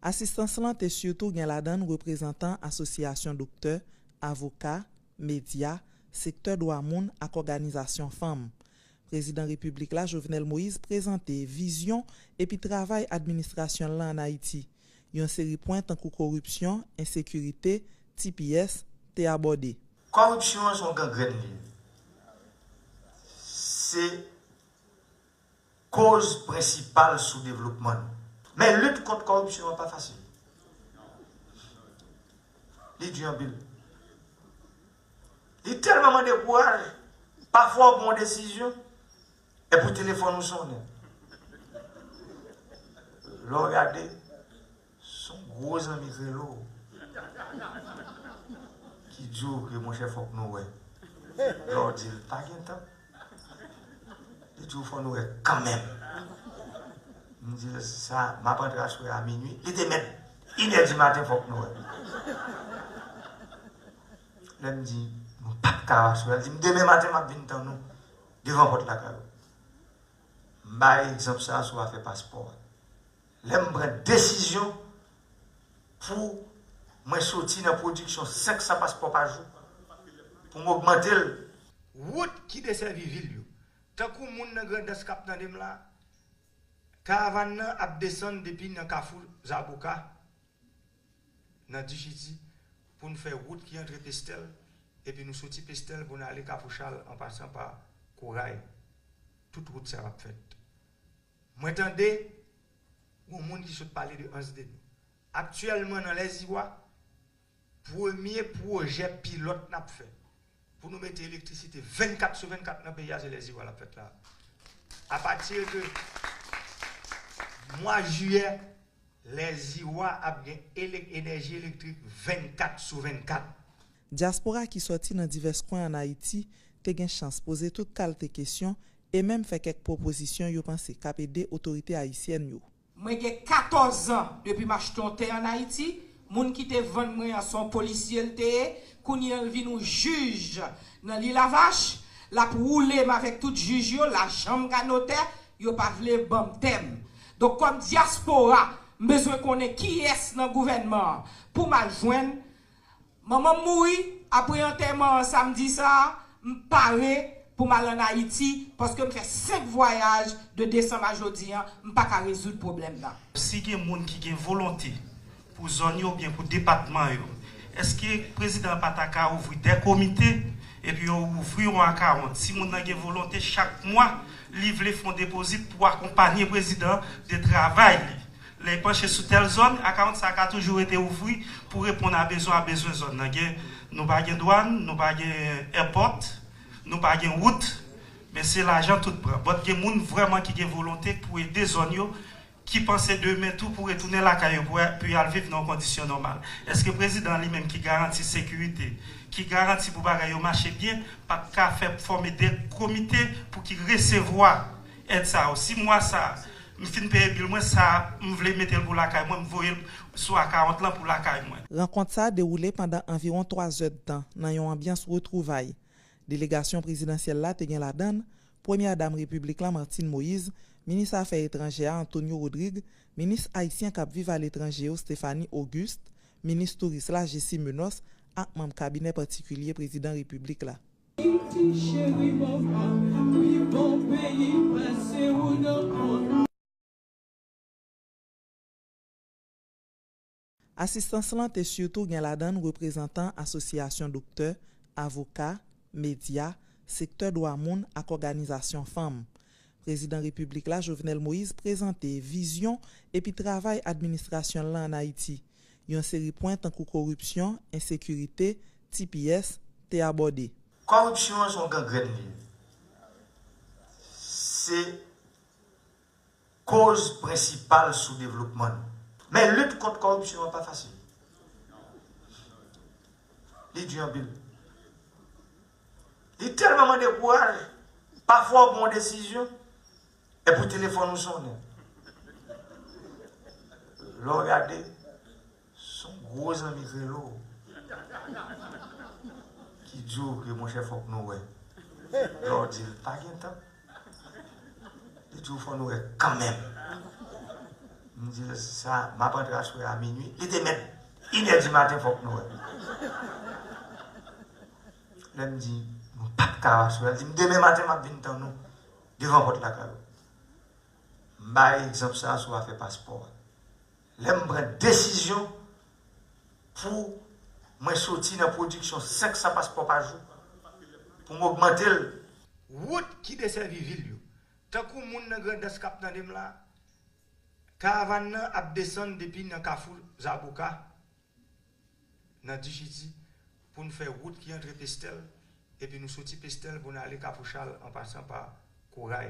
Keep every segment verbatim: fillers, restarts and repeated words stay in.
Asistans lan te sitou gen ladan l reprezantan asosyasyon doktè, avoka, medya, sektè dwa moun ak òganizasyon fanm. Prezidan Repiblik la, Jovenel Moïse, prezante vizyon epi travay administrasyon l lan ann Ayiti. Yon seri pwen tankou koripsyon, ensekirite, T P S, te abòde. Kòripsyon an se yon gangrèn li ye. Se koz prensipal soudevlopman nou. Men lit kont kòripsyon an pa fasil. Li di anpil. Li tèlman mande kouraj, pafwa w pran yon desizyon, epi telefòn ou sonnen. Lè w gade, se yon gwo zanmi k rele w, ki di w ke, monchè, fòk nou wè. Lè w di l pa gen tan, li di w fò nou wè kanmenm. M di l sa, m ap antre aswè a minui. Li te mèt inè di maten, fòk nou wè. Lè m di, nou p ap ka aswè a, li di m, demen maten m ap vin tann ou devan pòt lakay ou. M bay egzanp sa a sou afè paspò a. Lè m pran desizyon pou mwen soti nan pwodiksyon senk san paspò pa jou, pou m ogmante l. Wout ki desèvi vil yo. Tankou moun nan Grandans k ap tande m la, karavàn nan ap desann depi nan Kafou Zaboka, nan Dichiti, pou n fè wout ki antre Pestèl, epi nou soti Pestèl pou n ale Kafou Chal an pasan pa Koray. Tout wout sa ap fèt. Mwen tande yon moun ki sot pale de Anse des Nonnes. Aktyèlman nan Lèziwa, premye pwojè pilòt n ap fè pou nou mete elektrisite vennkat sou vennkat nan peyi a, se Lèziwa l ap fèt la. Apati de mwa jiyè, Lèziwa ap gen ele-, enèji elektrik vennkat sou vennkat. Dyaspora ki sòti nan divès kwen ann Ayiti te gen chans poze tout kalte kesyon e menm fè kèk pwopozisyon yo panse k ap ede otorite ayisyèn yo. Mwen gen katòz zan depi m achte yon tè ann Ayiti. Moun ki te vann mwen an se yon polisye l te ye. Kounye a l vin yon jij nan Lilavach. L ap woule m avèk tout jij yo. Lajan m ka notè, yo pa vle ban m tè m. Donk, kòm dyaspora, m bezwen konnen kiyès nan gouvènman an pou m al jwenn. Manman m mouri, apre antèman an samdi sa a, m pare pou m al ann Ayiti, paske m fè senk vwayaj de desanm a jodi a, m pa ka rezoud pwoblèm nan. Si gen moun ki gen volonte pou zòn yo oubyen pou depatman yo, èske prezidan an pa ta ka ouvri de komite, epi yo ouvri yon akawont? Si moun nan gen volonte, chak mwa, li vle fè yon depozit pou akonpanye prezidan de travay li. Lè l panche sou tèl zòn, akawont sa a ka toujou rete ouvri pou reponn a bezwen, a bezwen zòn nan. Gen, nou pa gen dwàn, nou pa gen èpòt, nou pa gen wout, men se lajan tout pran. But gen moun vrèman ki gen volonte pou ede zòn yo, ki panse demen tou pou retounen lakay yo, pou, pou y al viv nan yon kondisyon nòmal. Èske prezidan an li menm ki garanti sekirite, ki garanti pou bagay yo mache byen, pa t ka fè fòme de komite pou ki resevwa èd sa yo? Si mwa sa a, m fin peye bil mwen, sa a, m vle mete l pou lakay mwen, m voye l sou akawont lan pou lakay mwen. Rankont sa a dewoule pandan anviwon twa zèdtan nan yon anbyans retwouvay. Delegasyon prezidansyèl la te gen ladan l Premyè Dam Repiblik la, Martine Moïse, Minis Afè Etranjè a, Antonio Rodrigue, Minis ayisyen k ap viv aletranje yo, Stéphanie Auguste, Minis Touris la, Jessie Menos, ak manm kabinè patikilye Prezidan Repiblik la. Ti cheri mama, pi bon peyi pase ou nan mond. Asistans lan te sitou gen ladan l reprezantan asosyasyon doktè, avoka, medya, sektè dwa moun ak òganizasyon fanm. Prezidan Repiblik la, Jovenel Moïse, prezante vizyon epi travay administrasyon l lan ann Ayiti. Yon seri pwen tankou koripsyon, ensekirite, T P S te abòde. Kòripsyon an se yon gangrèn li ye. Se koz prensipal soudevlopman nou. Men lit kont kòripsyon an pa fasil. Li di anpil. Li tèlman mande kouraj, pafwa w pran yon desizyon, epi telefòn ou sonnen. Lè w gade, se yon gwo zanmi k rele w, ki di w ke, monchè, fòk nou wè. Lè w di l pa gen tan, li di w fò nou wè kanmenm. M di l, sa, m ap antre aswè a minui. Li te mèt inè di maten, fòk nou wè. Lè m di, nou p ap ka aswè a, li di m, demen maten m ap vin tann ou devan pòt lakay ou. M bay egzanp sa a sou afè paspò a. Lè m pran desizyon pou mwen soti nan pwodiksyon senk san paspò pa jou, pou m ogmante l. Wout ki desèvi vil yo. Tankou moun nan Grandans k ap tande m la, karavàn nan ap desann depi nan Kafou Zaboka, nan Djidjiti, pou n fè wout ki antre Pestèl, epi nou soti Pestèl pou n ale Kafou Chal an pasan pa Koray.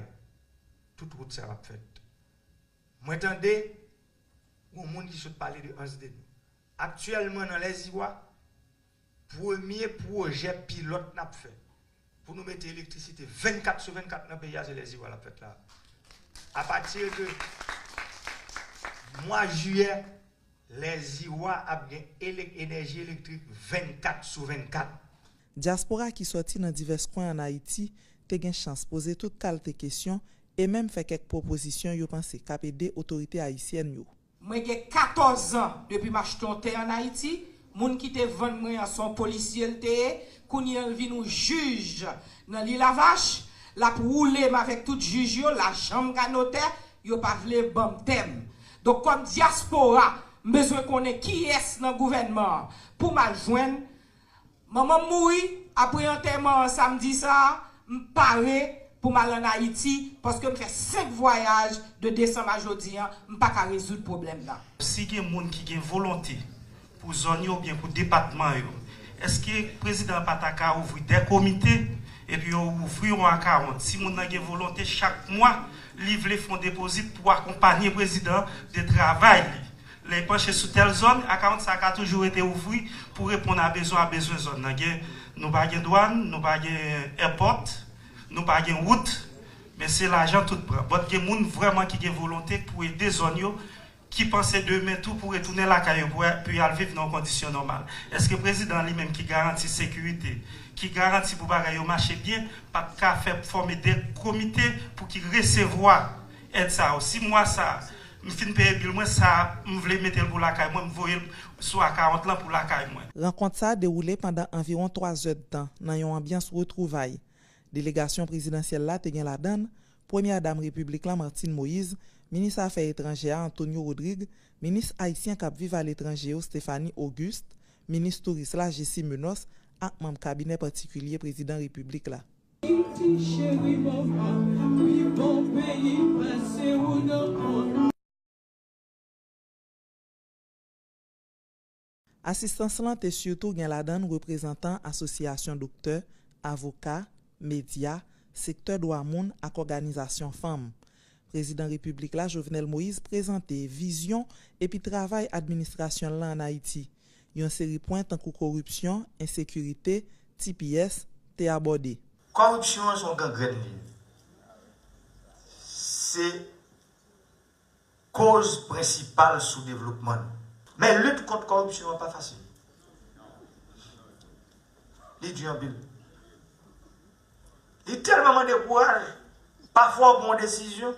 Tout wout sa yo ap fèt. Mwen tande yon moun ki sot pale de Anse de Dieu. Aktyèlman nan Lèziwa, premye pwojè pilòt n ap fè pou nou mete elektrisite vennkat sou vennkat nan peyi a, se Lèziwa l ap fèt la. Apati de mwa jiyè, Lèziwa ap gen elek-, enèji elektrik vennkat sou vennkat. Dyaspora ki sòti nan divès kwen ann Ayiti te gen chans poze tout kalte kesyon e menm fè kèk pwopozisyon yo panse k ap ede otorite ayisyèn yo. Mwen gen katòz zan depi m achte yon tè ann Ayiti. Moun ki te vann mwen an, se yon polisye l te ye. Kounye a, l vin yon jij nan Lilavach. L ap woule m avèk tout jij yo. Lajan m ka notè, yo pa vle ban m tè m. Donk, kòm dyaspora, m bezwen konnen kiyès nan gouvènman an pou m al jwenn. Manman m mouri, apre antèman an samdi sa a, m pare pou m al ann Ayiti, paske m fè senk vwayaj de desanm a jodi a, m pa ka rezoud pwoblèm nan. Si gen moun ki gen volonte pou zòn yo oubyen pou depatman yo, èske prezidan an pa ta ka ouvri de komite, epi yo ouvri yon akawont? Si moun nan gen volonte, chak mwa, li vle fè yon depozit pou akonpanye prezidan an de travay li. Lè l panche sou tèl zòn, akawont sa a ka toujou rete ouvri pou reponn a bezwen, a bezwen zòn nan. Gen, nou pa gen dwàn, nou pa gen èpòt, nou pa gen wout, men se lajan tout pran. But gen moun vrèman ki gen volonte pou ede zòn yo, ki panse demen tou pou retounen lakay yo, pou, pou y al viv nan yon kondisyon nòmal. Èske prezidan an li menm ki garanti sekirite, ki garanti pou bagay yo mache byen, pa t ka fè fòme de komite pou ki resevwa èd sa yo? Si mwa sa a, m fin peye bil mwen, sa a, m vle mete l pou lakay mwen, m voye l sou akawont lan pou lakay mwen. Rankont sa a dewoule pandan anviwon twa zèdtan nan yon anbyans retwouvay. Delegasyon prezidansyèl la te gen ladan l Premyè Dam Repiblik la, Martine Moïse, Minis Afè Etranjè a, Antonio Rodrigue, Minis ayisyen k ap viv aletranje yo, Stéphanie Auguste, Minis Touris la, Jessie Menos, ak manm kabinè patikilye Prezidan Repiblik la. Ayiti cheri, mama, pi bon peyi pase ou nan mond. Asistans lan te sitou gen ladan l reprezantan asosyasyon doktè, avoka, medya, sektè dwa moun ak òganizasyon fanm. Prezidan Repiblik la, Jovenel Moïse, prezante vizyon epi travay administrasyon l lan ann Ayiti. Yon seri pwen tankou koripsyon, ensekirite, T P S, te abòde. Kòripsyon an se yon gangrèn li ye. Se koz prensipal soudevlopman nou. Men lit kont kòripsyon an pa fasil. Li di anpil. Li tèlman mande kouraj, pafwa w pran yon desizyon,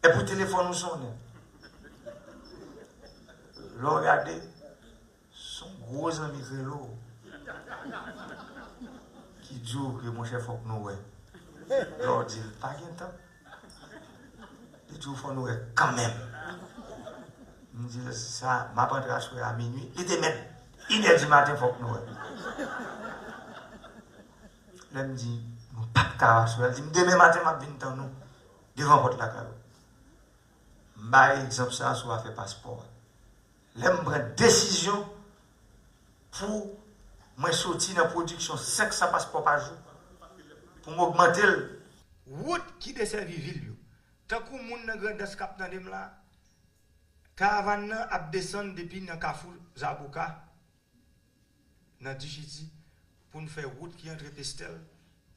epi telefòn ou sonnen. Lè w gade, se yon gwo zanmi k rele w, ki di w ke, monchè, fòk nou wè. Lè w di l pa gen tan, li di w fò nou wè kanmenm. M di l sa, m ap antre aswè a minui. Li te mèt inè di maten, fòk nou wè. Lè m di, nou p ap ka aswè a, li di m, demen maten m ap vin tann ou devan pòt lakay ou. M bay egzanp sa a sou afè paspò a. Lè m pran desizyon pou mwen soti nan pwodiksyon senk san paspò pa jou, pou m ogmante l. Wout ki desèvi vil yo. Tankou moun nan Grandans k ap tande m la, karavàn nan ap desann depi nan Kafou Zaboka, nan Djidjiti, pou n fè wout ki antre Pestèl,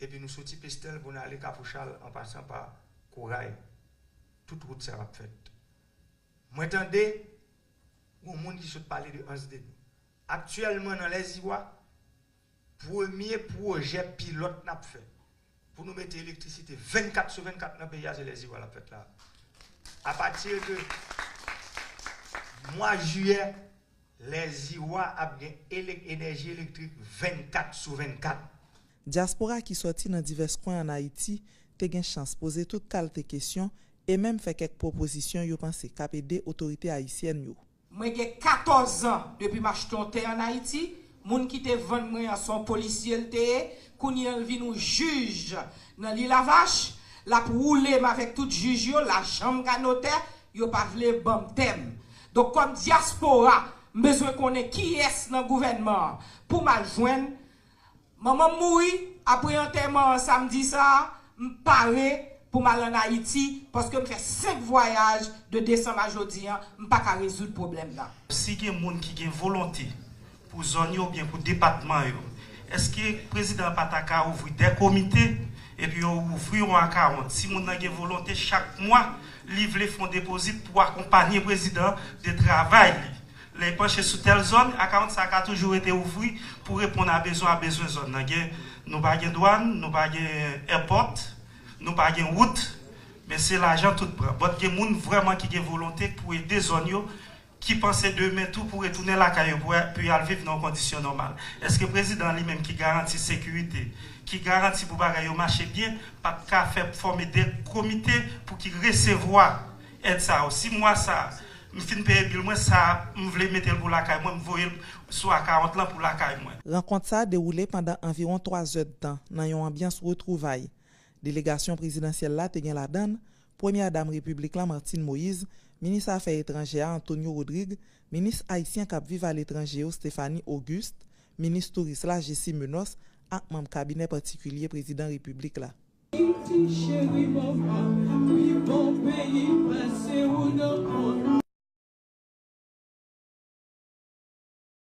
epi nou soti Pestèl pou n ale Kafou Chal an pasan pa Koray. Tout wout sa yo ap fèt. Mwen tande yon moun ki sot pale de Anse de Dieu. Aktyèlman nan Lèziwa, premye pwojè pilòt n ap fè pou nou mete elektrisite vennkat sou vennkat nan peyi a, se Lèziwa l ap fèt la. Apati de Mwa jiyè, Lèziwa ap gen elek- enèji elektrik vennkat sou vennkat. Dyaspora ki sòti nan divès kwen ann Ayiti te gen chans poze tout kalte kesyon e menm fè kèk pwopozisyon yo panse k ap ede otorite ayisyèn yo. Mwen gen katòz an depi m achte yon tè ann Ayiti. Moun ki te vann mwen an se yon polisye l te ye. Kounye a l vin yon jij nan Lilavach. L ap woule m avèk tout jij yo, lajan m ka notè, yo pa vle ban m tè m. Donk kòm dyaspora, m bezwen konnen kiyès nan gouvènman an pou m al jwenn. Manman m mouri, apre antèman an samdi sa a, m pare pou m al ann Ayiti, paske m fè senk vwayaj de desanm a jodi a, m pa ka rezoud pwoblèm nan. Si gen moun ki gen volonte pou zòn yo oubyen pou depatman yo, èske prezidan an pa ta ka ouvri de komite epi yo ouvri yon akawont? Si moun nan gen volonte, chak mwa li vle fè yon depozit pou akonpanye prezidan de travay li. Lè l panche sou tèl zòn, akawont sa a ka toujou rete ouvri pou reponn a bezwen a bezwen zòn nan. Gen, nou pa gen dwàn, nou pa gen èpòt, nou pa gen wout, men se lajan tout pran. But gen moun vrèman ki gen volonte pou ede zòn yo, ki panse demen tou pou retounen lakay yo pou, pou y al viv nan yon kondisyon nòmal. Èske prezidan an li menm ki garanti sekirite, ki garanti pou bagay yo mache byen, pa t ka fè fòme de komite pou ki resevwa èd sa yo? Si mwa sa a, m fin peye bil mwen, sa a, m vle mete l pou lakay mwen, m voye l sou akawont lan pou lakay mwen. Rankont sa a dewoule pandan anviwon twa zèdtan nan yon anbyans retwouvay. Delegasyon prezidansyèl la te gen ladan l Premyè Dam Repiblik la, Martine Moïse, Minis Afè Etranjè a, Antonio Rodrigue, minis ayisyen k ap viv aletranje yo, Stéphanie Auguste, minis touris la, Jessie Menos, ak manm kabinè patikilye prezidan repiblik la.